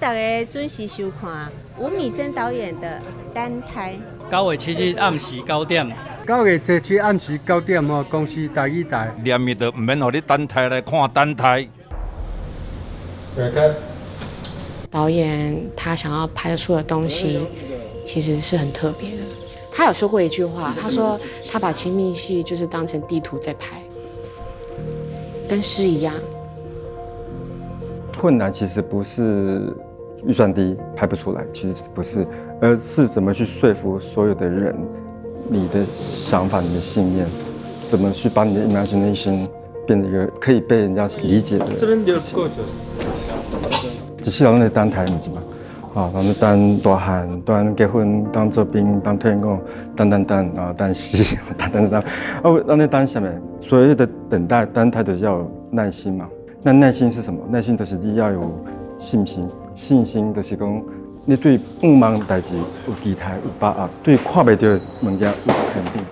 逐家準時收看吳敏森導演的《單胎》。9月7日暗時9點。9月7日暗時九點吼，公視台語台。連伊就毋免予你等待來看等待。導演他想要拍出的東西，其實是很特別的。他有說過一句話，他說他把親密戲就是當成地圖在拍，跟詩一樣。困難其實不是預算低拍不出來，其實不是，而是怎麼去說服所有的人，你的想法、你的信念，怎麼去把你的 imagination 變成一個可以被人家理解的。這邊就夠久。一世人攏咧等待，毋是嘛？啊，攏咧等大漢，等結婚，等做兵，等退伍，等等等啊，等死，等等等。啊，咱咧等啥物？所謂的等待，等待就是要有耐心嘛。那耐心是什麼？耐心就是你要有信心，信心就是講你對向望代誌有期待、有把握，對看袂著的物件有肯定。